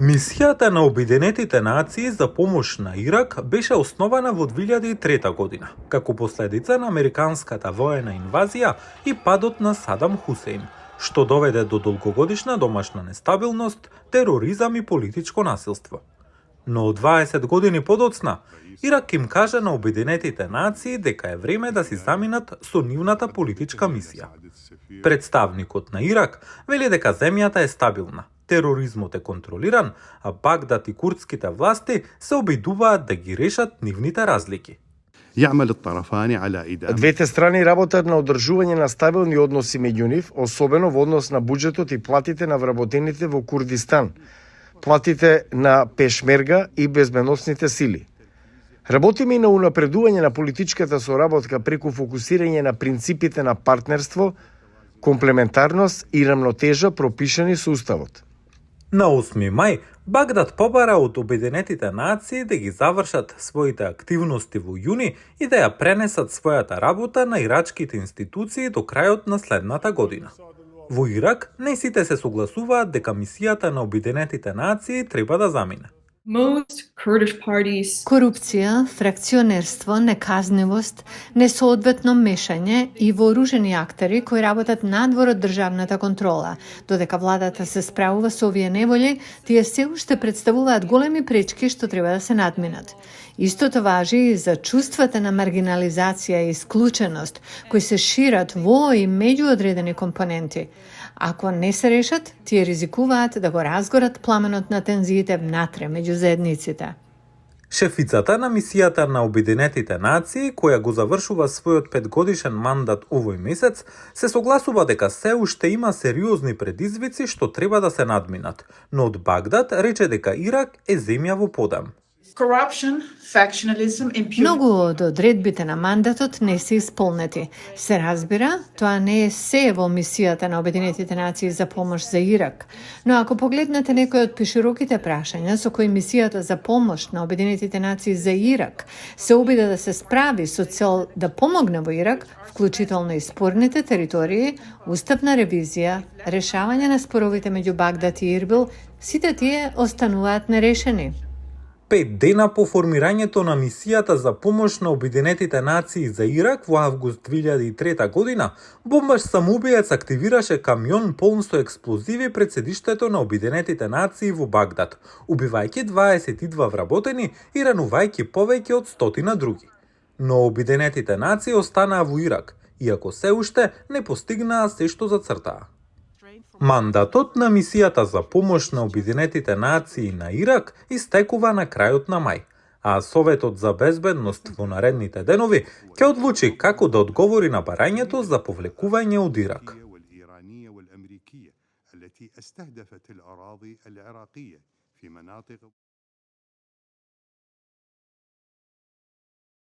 Мисијата на Обединетите нации за помош на Ирак беше основана во 2003 година, како последица на американската воена инвазија и падот на Садам Хусеин, што доведе до долгогодишна домашна нестабилност, тероризам и политичко насилство. Но 20 години подоцна, Ирак им кажа на Обединетите нации дека е време да си заминат со нивната политичка мисија. Представникот на Ирак вели дека земјата е стабилна, тероризмот е контролиран, а Багдад и курдските власти се обидуваат да ги решат нивните разлики. Двете страни работат на одржување на стабилни односи меѓу нив, особено во однос на буџетот и платите на вработените во Курдистан, платите на Пешмерга и безбедносните сили. Работиме и на унапредување на политичката соработка преку фокусирање на принципите на партнерство, комплементарност и рамнотежа пропишани со Уставот. На 8 мај, Багдад побара од Обединетите нации да ги завршат своите активности во јуни и да ја пренесат својата работа на ирачките институции до крајот на следната година. Во Ирак, не сите се согласуваат дека мисијата на Обединетите нации треба да замине. Корупција, фракционерство, неказнивост, несоодветно мешање и вооружени актери кои работат надвор од државната контрола. Додека владата се справува со овие неволји, тие се уште представуваат големи пречки што треба да се надминат. Истото важи и за чувствата на маргинализација и исклученост, кои се шират во и меѓу одредени компоненти. Ако не се решат, тие ризикуваат да го разгорат пламенот на тензиите внатре меѓу заедниците. Шефицата на мисијата на Обединетите нации, која го завршува својот 5-годишен мандат овој месец, се согласува дека се уште има сериозни предизвици што треба да се надминат, но од Багдад рече дека Ирак е земја во подем. Многу од одредбите на мандатот не се исполнети. Се разбира, тоа не е се во мисијата на Обединетите нации за помош за Ирак. Но ако погледнете некои од пишироките прашања со кои мисијата за помош на Обединетите нации за Ирак се обиде да се справи со цел да помогне во Ирак, вклучително и спорните територии, уставна ревизија, решавање на споровите меѓу Багдад и Ирбил, сите тие остануваат нерешени. 5 дена по формирањето на мисијата за помош на Обединетите нации за Ирак во август 2003 година, бомбаш самоубиец активираше камион полн со експлозиви пред седиштето на Обединетите нации во Багдад, убивајќи 22 вработени и ранувајќи повеќе од 100 други. Но Обединетите нации останаа во Ирак, иако се уште не постигнаа се што зацртаа. Мандатот на мисијата за помош на Обединетите нации на Ирак истекува на крајот на мај, а Советот за безбедност во наредните денови ќе одлучи како да одговори на барањето за повлекување од Ирак.